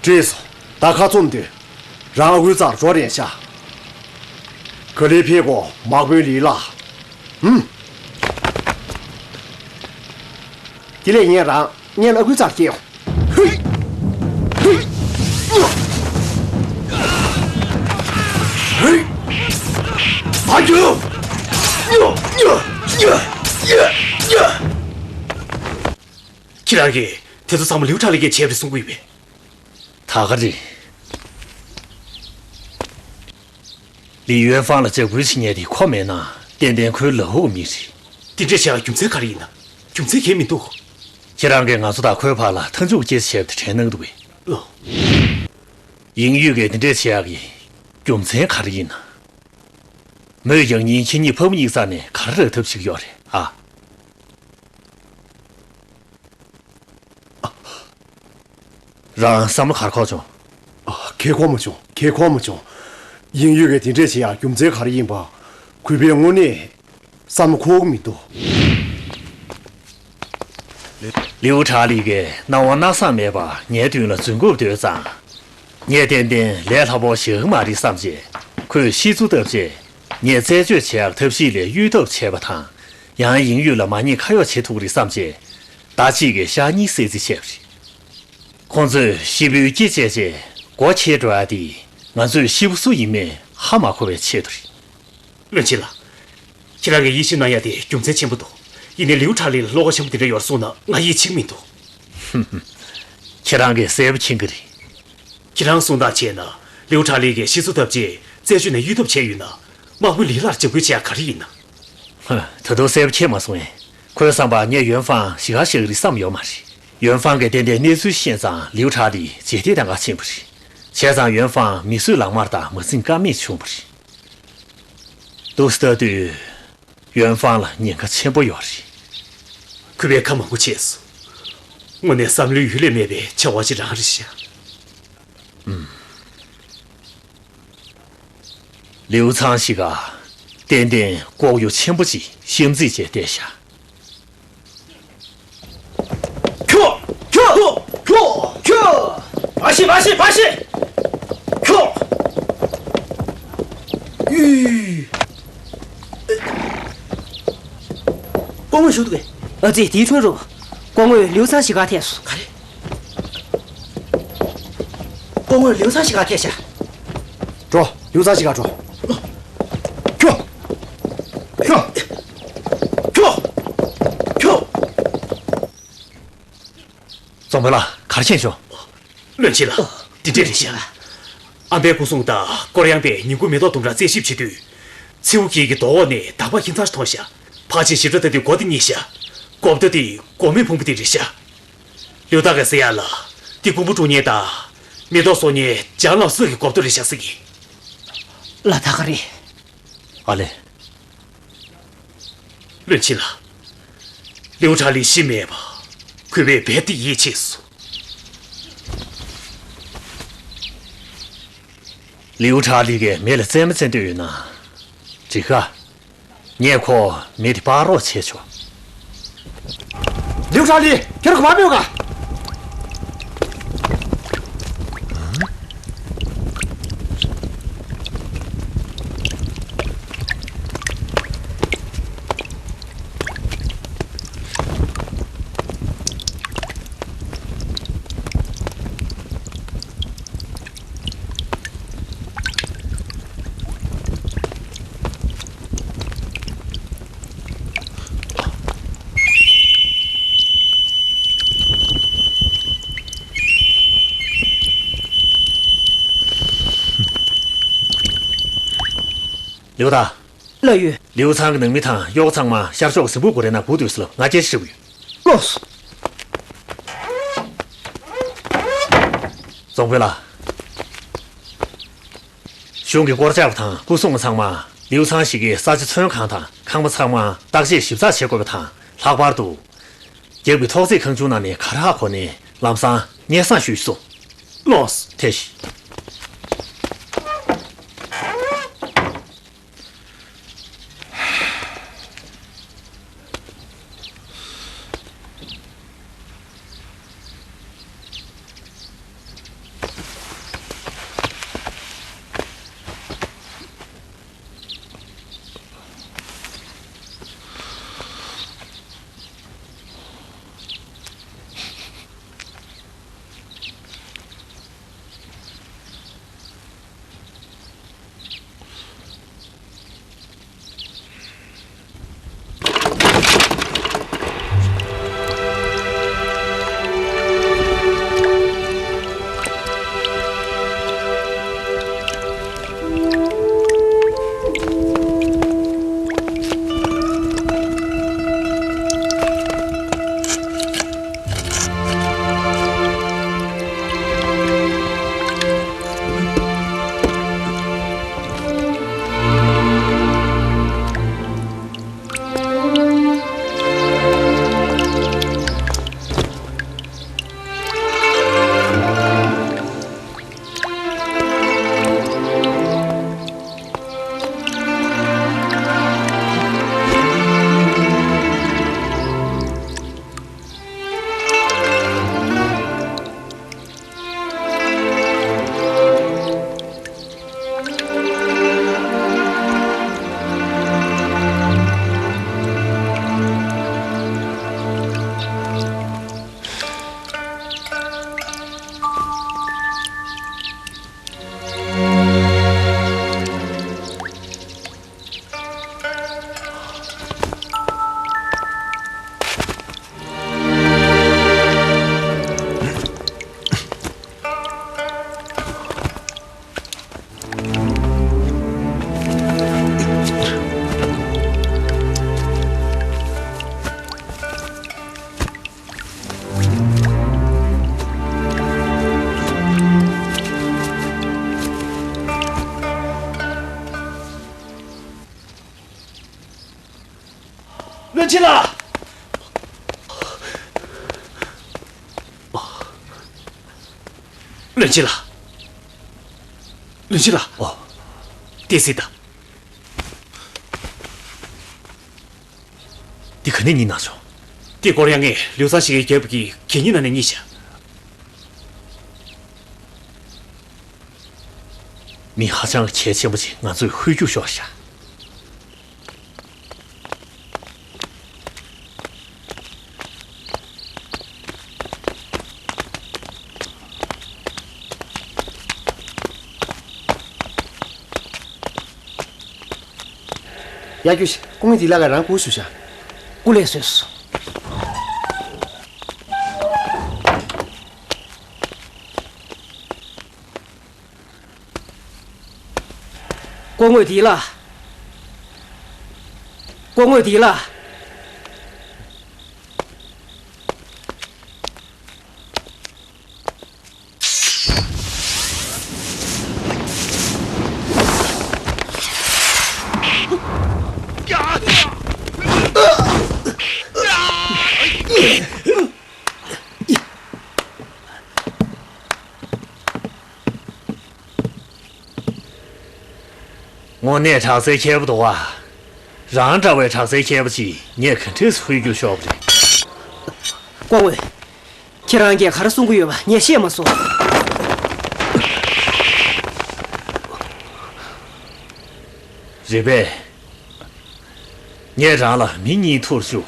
བྲིས་སོང་། ད་ཁ་བཙུམ་སྡོད། རང་ཨ་ཁུའི་རྩར་འགྲོ་རན་ཤག་ག་ལེ་ཕེ་གོ་དམག་དཔོན་ལི་ལགས། ཧུམ། དེ་ལས་ངས་རང་ངའི་ཨ་ཁུའི་རྩར་སྐྱེལ་ཡོང་། ཧུད། ཧུད། ཧུད། ཨ་ཁུ། ཁྱེད་རང་གིས་དེ་ཚོ་ཚང་མ་ལིའུ་ཁྲ་ལི་གིས་བྱས་པ་རེད་གསུང་གི་ཡོད་པས། ད་ག་རེད། ལི་ཡོན་ཧྥང་ལ་འཇབ་རྒོལ་བྱེད་མཁན་དེ་ཁོ་མིན་ན་ཏན་ཏན་ཁོའི་ལག་འོག་མི་རེད། དེ་འདྲས་བྱེད་ཡག་རྒྱུ་མཚན་ག་རེ་ཡིན་ན། རྒྱུ་མཚན་གང་ཡང་མི་འདུག་ཁྱེད་རང་གིས་ང་ཚོ་དང་ཁོའི་བར་ལ་མཐའ་མཇུག་སྐྱེལ་བྱས་པ་དེ་དྲན་གནང་འདུག་གས། ལགས། དབྱིན་ཡུས་ཀྱིས་དེ་འདྲས་བྱེད་ཡག་གི་རྒྱུ་མཚན་ག་རེ་ཡིན་ན། མོས་ཡང་སྙིང་ཁྱེད་གཉིས་ཕ་བུ་གཉིས་ཀྱི་རྩ་ནས་ག་རེ་རག་ཐབས་བྱེད་ཀྱི་ཡོད་རེད་ཨ། རང་བསམ་བློ་ག་རེ་འཁོར་བྱུང་། ཨ། གང་ཡང་འཁོར་མ་བྱུང་། གང་ཡང་འཁོར་མ་བྱུང་། དབྱིན་ཡུས་ཀྱིས་དེ་འདྲས་བྱེད་ཡག་རྒྱུ་མཚན་ག་རེ་ཡིན་པ་གུས་པས་དངོས་གནས་བསམ་བློ་འཁོར་གྱི་མི་འདུག་ལིའུ་ཁྲ་ལི་གིས་སྣང་བ་སྣང་བསམ་མེད་པར་ངའི་མདུན་ལ་རྫུན་རྐུབ་བརྡོལ་ཙང་། ངས་ཏན་ཏན་ལས་སླ་པོ་ཞིག་མ་རེད་བསམ་རྗེས་ཁོས་ཤི་ཚུལ་བཏབ་རྗེས་ངས་རྩད་གཅོད་བྱེད་ཡག་ཐབས་ཤེས་ལས་གཡོལ་ཐབས་བྱས་པ་དང་། ཡང་དབྱིན་ཡུས་ལ་མ་ཉེས་ཁ་གཡོགས་བྱེད་ཐུབ་ཀྱི་རེད་བསམ་རྗེས་ཟླ་གཅིག་གི་ཤག་གཉིས་གསོལ་རྩིས་བྱས་པ་རེད། ཁོང་ཚོས་ཤི་བོའི་སྐེ་བཅད་རྗེས་སྒོ་ཕྱེ་འགྲོ་ཡ་དེ་ང་ཚོས་ཤི་བོ་སུ་ཡིན་མིན་ཧ་མ་གོ་བའི་ཆེད་དུ་རེད། བློན་ཆེན་ལགས། ཁྱེད་རང་གིས་ཡིད་ཆེས་གནང་ཡ་དེ་རྒྱུ་མཚན་ཆེན་པོ་འདུག་ཡིན་ནའི་ལིའུ་ཁྲ་ལི་ལ་བློ་ཁོག་ཆེན་པོ་དེ་འདྲ་ཡོད་གསུངས་ན་ང་ཡིད་ཆེས་མི་འདུག་ཁྱེད་རང་གིས་གསལ་པོ་མཁྱེན་གྱི་རེད། ཁྱེད་རང་གསུང་སྟངས་བྱས་ན་ལིའུ་ཁྲ་ལི་གིས་ཤི་ཚུལ་བཏབ་རྗེས་རྩད་གཅོད་ནས་གཡོལ་ཐབས་བྱས་ཡོད་ན། དམག་དཔོན་ལི་ལགས་ལ་འཇབ་རྒོལ་བྱེད་ཡ་ག་རེ་ཡིན་ན། ཧ། ད་དུང་གསལ་པོ་མཁྱེན་མ་སོང་ངས། ཁོའི་བསམ་པར་ངས་ཡོན་ཧྥང་ཞི་ག་བཞག་གི་རེད་བསམ་ཡོད་མ་རེད། ཡོན་ཧྥང་གིས་ཏན་ཏན་གནས་ཚུལ་ཤེས་ཙང་ལིའུ་ཁྲ་ལི་ཇེ་ཏིའི་གདམ་ག་ཕྱིན་པ་རེད། བྱས་ཙང་ཡོན་ཧྥང་མི་གསོད་ལག་དམར་དང་མ་འཛིང་ཀ་མེད་བྱུང་བ་རེད། འདུག་སེ་ལྟ་དུས་ཡོན་ཧྥང་ལ་ཉེན་ཁ་ཆེན་པོ་ཡོད་རེད། གུས་པས་ཁ་མང་པོ་བྱས་སོང་། དངོས་གནས་བསམ་བློའི་ཡུལ་ལས་མེད་པའི་བྱ་བ་ཞིག་རང་རེད་ཤག་ལིའུ་ཚང་ཞིག་ག་ཏན་ཏན་ལྐོག་གཡོ་ཆེན་པོ་ཅིག་བཤམས་རྩིས་བྱས་བསྡད་ཤག་ཁྱོ། ཁྱོ། ཁྱོ། ཁྱོ། ཁྱོ། མ་ཤི། མ་ཤི། མ་ཤི། ཁྱོ། ཨུ། སྐུ་ངོ་བཞུགས་འདུག་གས། ཨ་ཙི། དེའི་ཁྲོད་རུ། སྐུ་ངོས་ལིའུ་ཚང་ཞིག་ག་ཐད་སོང་། ག་རེ། སྐུ་ངོས་ལིའུ་ཚང་ཞིག་ག་ཐད་ཤག་འགྲོ། ལིའུ་ཚང་ཞིག་ག་འགྲོ། ཁྱོ། ཁྱོ། ཁྱོ། ཁྱོ། རྫོང་དཔོན་ལགས། ག་རེ་ཕྱིན་བྱུང་། བློན་ཆེན་ལགས། འདི་འདྲས་རེད་ཤག་ཨམ་པའི་སྐུ་སྲུང་དང་ཀོ་ར་ཡང་པས་ཉིན་གུང་མེ་ཏོག་ལྡུམ་ར་རྩད་ཞིབ་བྱེད་དུས། མཚེའུ་དཀྱིལ་གྱི་རྡོ་འོག་ནས་དག་པ་ཁྱིམ་ཚང་ཞིག་མཐོང་ཤག་ཕལ་ཆེར་ཞིབ་ཕྲ་ལྟ་དུས་སྒོ་དེ་རྙེད་ཤག་སྒོ་ར་དེ་སྒོ་མེ་ཕུང་པོ་དེ་རེད་ཤག་ལིའུ་ཏཱ་གིས་ཟེར་ཡག་ལ། དེ་རྐུན་པོ་དཀྲུག་མཁན་དང་། མེ་ཏོག་གསོག་མཁན་ལྗང་ལའོ་སི་གི་སྒོ་ར་རེད་ཤག་ཟེར་གི། ལ་དྭགས་རེད། ཨ་ལས། བློན་ཆེན་ལགས། ལིའུ་ཁྲ་ལི་ཤི་མེད་པ། གུས་པས་རྦད་དེ་ཡིད་ཆེས་སོང་། ལིའུ་ཁྲ་ལི་གིས་མི་ལ་རྩེད་མོ་རྩེ་འདོད་ཡོད་ན། འགྲིག་ག་ངས་ཁོ་མི་དེ་སྤར་རོགས་བྱས་ཆོག་ལིའུ་ཁྲ་ལི། ཁྱེད་རང་ག་པར་ཕེབས་ག་ལིའུ་ཏཱ། ལགས་ཡོད། ལིའུ་ཚང་གི་ནང་མི་དང་གཡོག་ཚང་མ་ཤར་ཕྱོགས་གཟིམ་ཕུག་སྒོ་རའི་ནང་སྒུག་སྡོད་ཟེར་ལབ། ང་སྐད་ཆ་དྲི་བ་ཡོད། ལོས། རྫོང་དཔོན་ལགས། གཞུང་གི་སྐོར་བཅར་བ་དང་སྐུ་སྲུང་བ་ཚང་མ་ལིའུ་ཚང་ཞིག་གི་ས་ཆ་ཚོན་ཁང་དང་ཁང་པ་ཚང་མ་བརྟག་དཔྱད་ཞིབ་ཚགས་བྱེད་དགོས་པ་དང་། ལྷག་པར་དུ་རྒྱབ་ཀྱི་ཐོག་བརྩེགས་ཁང་ཆུང་ནང་ནས་གར་ཧ་གོ་ནས་ལམ་སང་སྙན་སེང་ཞུས་སོང་། ལོས། ཐེ་ཤི། བློན་ཆེན་ལགས། བློན་ཆེན་ལགས། བློན་ཆེན་ལགས། ཨོ། ཏེ་སི་ད། འདི་ག་ནས་རྙེད་གནང་བྱུང་། དེ་སྐོར་ཡང་ངས་ལིའུ་ཚང་ཞིག་གི་རྒྱབ་ཀྱི་གད་སྙིགས་ནང་ནས་རྙེད་བྱུང་། མི་ཧ་ཅང་གལ་ཆེན་པོ་ཅིག་ང་ཚོས་ཧོལ་རྒྱུག་ཤོར་ཤག་ཡ་ཁྱོད་ཤི། སྐུ་ངོ་དེ་ལ་ག་རང་སྐུ་ཞུ་ཤག་སྐུ་ལས་སོས་སོ། སྐུ་ངོ་དེ་ལ། སྐུ་ངོ་དེ་ལ། དངོས་གནས་དྲག་རྩལ་མཁས་པོ་འདུག་ཨ། རང་འདྲ་བའི་དྲག་རྩལ་མཁས་པོ་ཅིག་ངས་ག་འདྲས་ཧོལ་རྒྱུག་ཤོར་བ་རེད། སྐུ་ངོ། ཁྱེད་རང་གིས་ག་རེ་གསུང་གི་ཡོད་པ་ངས་ཤེས་མ་སོང་། རེད་པས། ངས་རང་ལ་མི་གཉིས་ཐུར་བཅུག་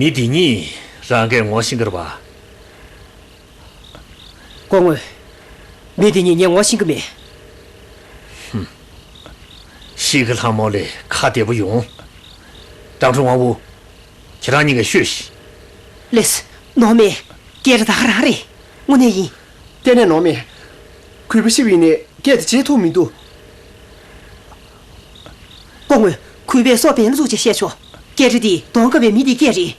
མི་འདི་གཉིས་རང་གིས་ངོ་ཤེས་ཀྱི་རེད་པ། སྐུ་ངོ། མི་འདི་གཉིས་ངས་ངོ་ཤེས་ཀྱི་མེད། ཤི་གི་ལྷ་མོ་ལས་ཁ་བདེ་པོ་ཡོང་། ཀྲང་ཁྲུན་དབང་ཝུའུ། ཁྱེད་རང་གཉིས་ཀས་ཤོད་ཤིག་ལགས་སོ། ནོར་མེད། སྐད་རེ་ད་ག་རང་རེད། དངོས་གནས་ཡིན། གཏན་ནས་ནོར་མེད། གུས་པ་ཤི་བ་ཡིན་ནའི་སྐད་དེ་བརྗེད་ཐུབ་མི་འདུག་སྐུ་ངོ། གུས་པས་སོ་བེན་ལ་བཙུགས་བྱས་བཤད་ཆོག་སྐད་རེ་འདི་གདོང་དཀར་བའི་མི་འདིའི་སྐད་རེད།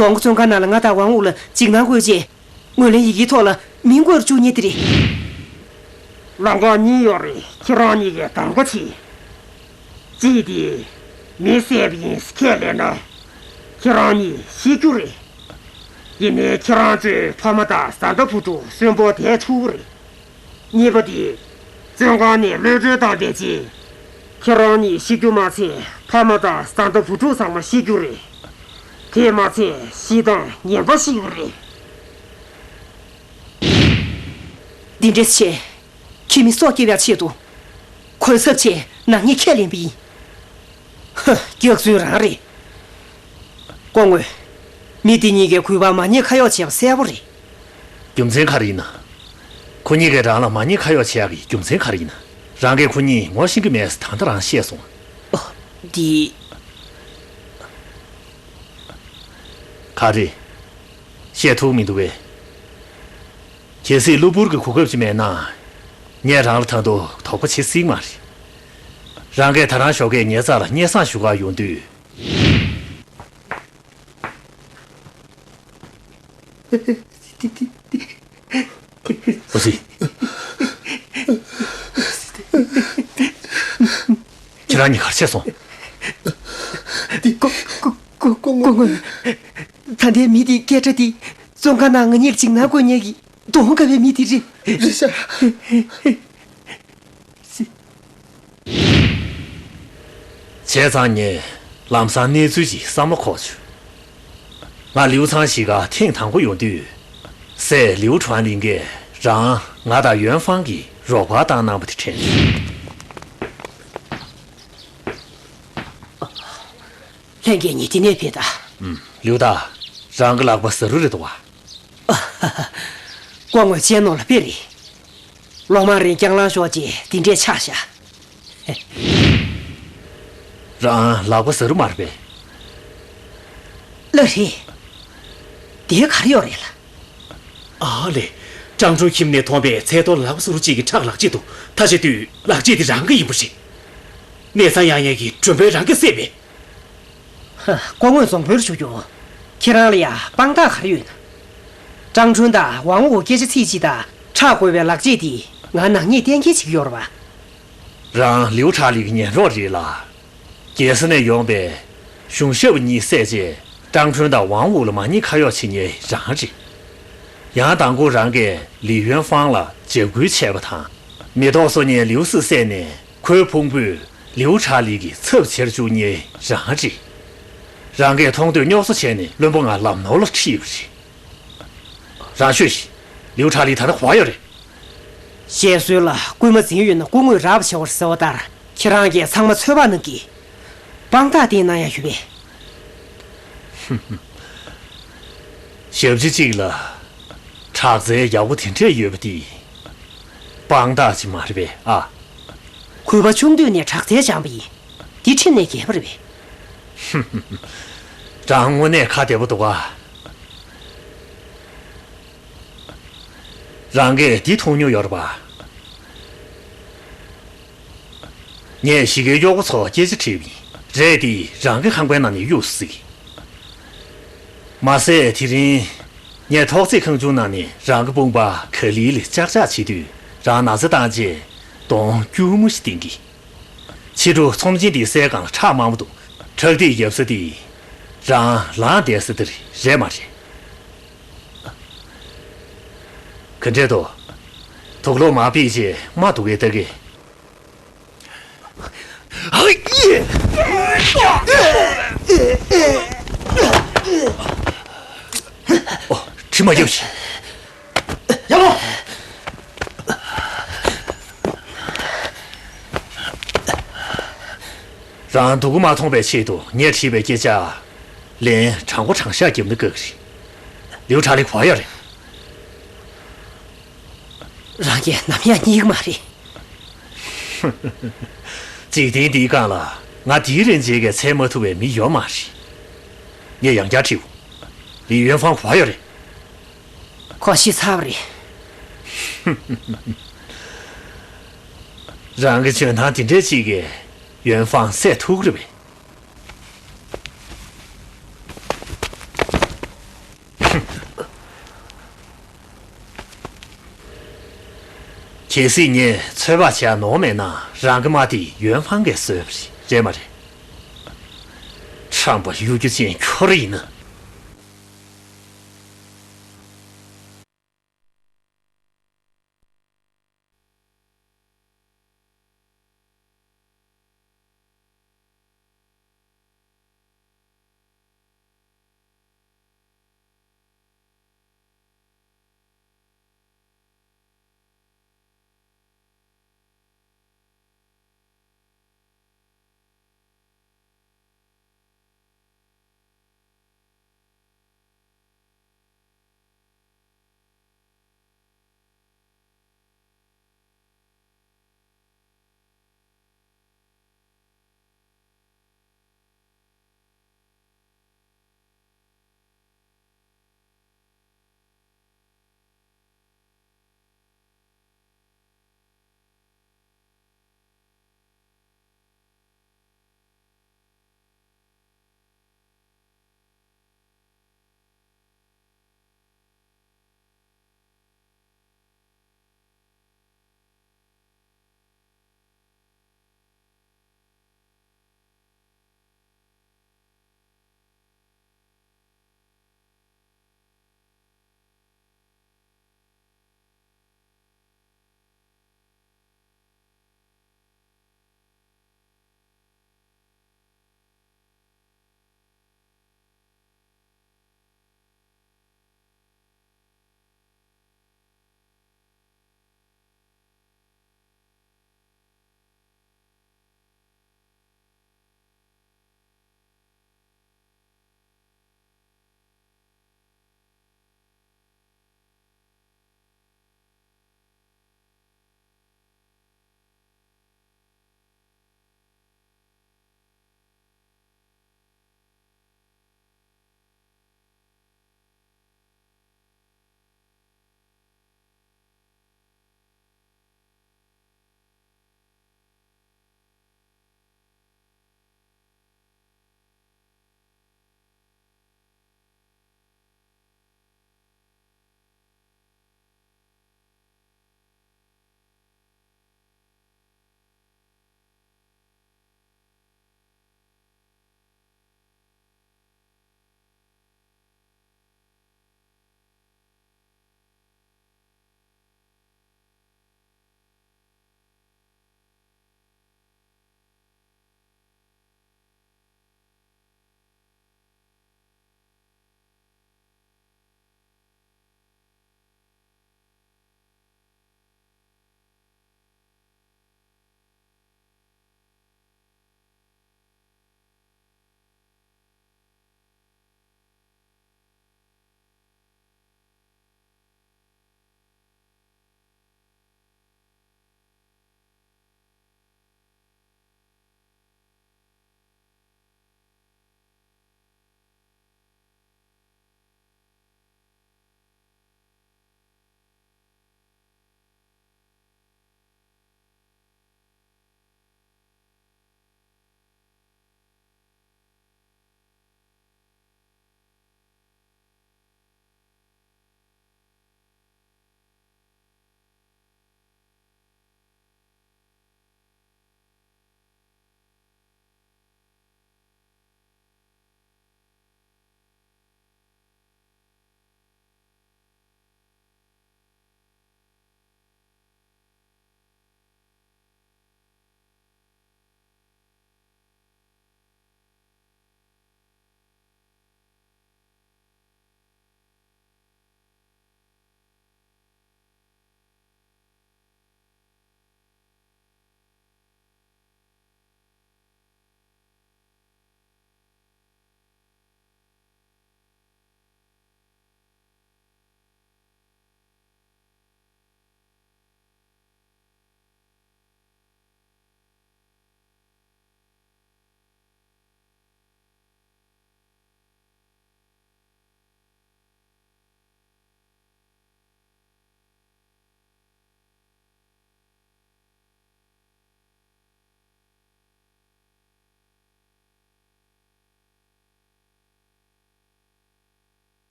རྫོང་གི་བཙོན་ཁང་ནང་ལ་ང་དང་ཝང་ཝུའུ་ལ་འཇིགས་སྣང་བཀོད་རྗེས། ངོས་ལེན་ཡི་གེའི་ཐོག་ལ་མིང་བཀོད་བཅུག་མཁན་དེ་རེད། ལམ་ཁ་གཉིས་ཡོད་རེད། ཁྱེད་རང་གཉིས་ཀས་གདམ་ག་བྱེད། གཅིག་དེ་མི་བསད་པ་ཡིན་ཟེར་ཁས་ལེན་ན། ཁྱེད་རང་གཉིས་ཤི་རྒྱུ་རེད། ཡིན་ནའི་ཁྱེད་རང་ཚོའི་ཕ་མ་དང་བཟའ་ཟླ་བུ་ཕྲུག་གསོན་པོ་བསྡད་ཐུབ་ཀྱི་རེད། གཉིས་པ་དེ། བཙོན་ཁང་ནས་གློད་གྲོལ་བཏང་པའི་རྗེས། ཁྱེད་རང་གཉིས་ཤི་རྒྱུ་མ་ཚད་ཕ་མ་དང་བཟའ་ཟླ་བུ་ཕྲུག་ཚང་མ་ཤི་རྒྱུ་རེད། དེས་མ་ཚད་ཤི་སྟངས་ངན་པ་ཞིག་རེད། འདི་འདྲས་བྱས། ཁྱིམ་མི་སྲོག་སྐྱེལ་བའི་ཆེད་དུ། གོད་ཚབས་ཆེ་ནག་ཉེས་ཁས་ལེན་པ་ཡིན། ཧ། སྐྱག་རྫུན་རང་རེད། སྐུ་ངོ། མི་འདི་གཉིས་ཀས་གུས་པར་མ་ཉེས་ཁ་གཡོགས་བྱས་པ་གསལ་པོ་རེད། རྒྱུ་མཚན་ག་རེ་ཡིན་ན། ཁོ་གཉིས་ཀས་རང་ལ་མ་ཉེས་ཁ་གཡོགས་བྱེད་ཡག་གི་རྒྱུ་མཚན་ག་རེ་ཡིན་ན། རང་གིས་ཁོ་གཉིས་ངོ་ཤེས་ཀྱི་མེད་ཟེར་ད་ལྟ་རང་བཤད་སོང་། ཨ། འདི། ག་རེ། བཤད་ཐུབ་མི་འདུག་པས། གལ་སྲིད་གློ་བུར་གྱི་གོ་སྐབས་ཅིག་མེད་ན། ངས་རང་ལ་ད་དུང་དོགས་པ་བྱེད་སྲིད་མ་རེད། རང་གིས་ད་རང་ཞོགས་ཀས་ངའི་རྩ་ལ་སྙན་སེང་ཞུ་གར་ཡོང་དུས། འོ་ཙི། ཁྱེད་རང་གཉིས་ག་རེ་བྱས་སོང་། སྐུ། སྐུ། སྐུ། སྐུ་ངོ། ད་ལྟའི་མི་དེའི་སྐད་སྒྲ་དེ། བཙོན་ཁང་ནང་ང་གཉིས་ལ་འཇིགས་སྣང་བཀོད་མཁན་གྱི་གདོང་དཀར་བའི་མི་དེ་རེད། རེད་ཤག་བྱས་ཙང་ངས་ལམ་སང་གནས་ཚུལ་ཅིག་བསམ་བློ་འཁོར་བྱུང་། ང་ལིའུ་ཚང་གཞིས་ཀར་ཐེངས་དང་པོ་ཡོང་དུས། སྲས་ལིའུ་ཁྲང་ལིང་གིས་རང་ང་དང་ཡོན་ཧྥང་གི་རོགས་པ་བཏང་གནང་བ་དེ་དྲན་བྱུང་། ལྷན་རྒྱས་གཉིས་འདི་ནས་ཕེབས་དང་། ལིའུ་ཏ། རང་གི་ལག་པ་ཟ་རུ་རེད་འདུག་བ། སྐུ་ངོ་བྱས་ནོར་ལ་དཔེ་རེད། ལོ་མང་རིང་རྐྱང་ལངས་ཤོག་ཅེས་འདི་འདྲས་ཆགས་ཤག་རང་ལག་པ་ཟ་རུ་མ་རེད་པས། ལགས་རེད། དེ་ག་རེ་ཡོད་རེད་ལ། ཨ་ལེ། ཀྲང་ཁྲུན་ཁྱིམ་ནས་མཐོང་པའི་ཚལ་ཐོར་ལག་པ་ཟ་རུ་གཅིག་གི་ཁྲག་ལག་རྗེས་འདུག་ཐ་ཆད་དུས་ལག་རྗེས་དེ་རང་གི་ཡིན་པ་རེད། གནས་ཚང་ཡང་ཡང་གི་མགྲོན་པོས་རང་གི་བསད་པས། ཧ། སྐུ་ངོ་རྫོང་དཔོན་ཞུ་རྒྱུ། ཁྱེད་རང་ལ་ཡང་དཔང་རྟགས་ག་རེ་ཡོད་ན། ཀྲང་ཁྲུན་དང་ཝང་ཝུའུ་སྐད་ཆ་ཚིག་གཅིག་དང་ཁྲག་བགོས་པའི་ལག་རྗེས་དེ་ང་ནག་ཉེས་གཏན་འཁེལ་བྱེད་ཀྱི་ཡོད་རེད་པ། རང་ལིའུ་ཁྲ་ལི་གི་ཉེ་གྲོགས་རེད་ལ། རྒྱལ་ས་ནས་ཡོང་པའི་གཞུང་ཞབས་གཉིས་བསད་རྗེས་ཀྲང་ཁྲུན་དང་ཝང་ཝུའུ་ལ་མ་ཉེས་ཁ་གཡོག་བྱེད་མཁན་རང་རེད། ཡང་མདང་དགོང་རང་གིས་ལི་ཡོན་ཧྥང་ལ་འཇབ་རྒོལ་བྱས་པ་དང་། མེ་ཏོག་གསོ་མཁན་ལིའུ་སི་བསད་ནས་ཁོའི་ཕུང་པོས་ལིའུ་ཁྲ་ལི་གི་ཚབ་བྱེད་བཅུག་མཁན་རང་རེད། རང་གིས་མཐོང་ཐོས་རྙོག་བཟོ་བྱས་ནས་བློན་པོ་ང་ལམ་ནོར་ལ་ཁྲིད་པ་རེད། རང་ཤོད་ཤིག་ལིའུ་ཁྲ་ལི་ད་ལྟ་ག་པར་ཡོད་རེད། བཤད་སྲོལ་ལ་སྐུལ་མ་འཛིན་ཡོད་ན་སྐུ་ངོས་རག་པ་བྱེད་པར་ཟེར་བ་ལྟར་ཁྱེད་རང་གིས་ཚང་མ་ཚོད་དཔག་གནང་གི། དཔང་རྟགས་བསྟན་གནང་ཡག་ཞུ་བས། ཞབས་ཕྱི་གཅིག་ལ་དྲག་རྩལ་ཡག་པོ་དེ་འདྲས་ཡོད་པ་འདི་དཔང་རྟགས་ཅིག་མ་རེད་པས་ཨ། གུས་པ་ཆུང་དུས་ནས་དྲག་རྩལ་སྦྱངས་པ་ཡིན། འདི་ཁྲིམས་ནས་འགལ་བ་རེད་པས། རང་དངོས་གནས་ཁ་བདེ་པོ་འདུག་ག་རང་གིས་འདི་མཐོང་མྱོང་ཡོད་རེད་པ། ངས་གཞིས་ཀའི་གཡོག་པོ་ཚོར་སྐད་ཆ་དྲིས་པ་ཡིན། རས་དེ་རང་གི་ཁང་པའི་ནང་ནས་གཡུགས་སྲིད། མ་ཟད་དེ་རིང་ངས་ཐོག་བརྩེགས་ཁང་ཆུང་ནང་ནས་རང་གི་དཔུང་པ་ག་ལེ་ལེ་ལྕག་ལྕག་བྱེད་དུས་རང་ན་ཚ་བཏང་རྗེས་གདོང་སྐྱུར་མོ་ཞིག་བསྟན་གི། ཕྱི་དྲོ་ཚོམས་ཆེན་འདིའི་སའི་སྒང་ལ་ཁྲག་མང་པོ་འདུག་ཁྲག་ཐིགས་ཡོད་ས་དེ་རང་ལངས་བསྡད་ས་དེ་རེད་མ་རེད། ག་འདྲས་འདུག་དུག་ལོག་མ་ཕུད་ཅེས་མ་འདུག་གས་ལྟ་གི། ཨོ། དྲི་མ་རྒྱབ་ཤིག་ཡག་པོ། རང་སྡུག་གུ་མ་མཐོང་པའི་ཆེད་དུ་ངས་བྲིས་པའི་སྐད་ཆ། ལན་དྲང་པོ་དྲང་བཞག་བརྒྱབ་ན་དགའ་གི་རེད། ལིའུ་ཁྲང་ལི་ག་པར་ཡོད་རེད། རང་གིས་ནམ་ཡང་རྙེད་ཀྱི་མ་རེད། འཇིག་རྟེན་འདིའི་སྒང་ལ་ང་དེའི་རིན་ཆེན་གྱི་འཚོལ་མ་ཐུབ་པའི་མི་ཡོད་མ་རེད། ངས་ཡང་བསྐྱར་དྲིའོ། ལི་ཡོན་ཧྥང་ག་པར་ཡོད་རེད། ཁོ་ཤི་ཚར་བ་རེད། རང་གི་འཇོན་ཐང་དེ་འདྲས་ཅིག་གིས་ཡོན་ཧྥང་བསད་ཐུབ་ཀྱི་རེད་པས། གལ་སྲིད་ངས་ཚོད་དཔག་བྱས་ནོར་མེད་ན་རང་གི་དམག་དེ་ཡོན་ཧྥང་གིས་བཟོས་པ་རེད། རེད་མ་རེད། ཁྲམ་པ་གཡོ་སྒྱུ་ཅན་ཁྱོད་རང་ཡིན་ན་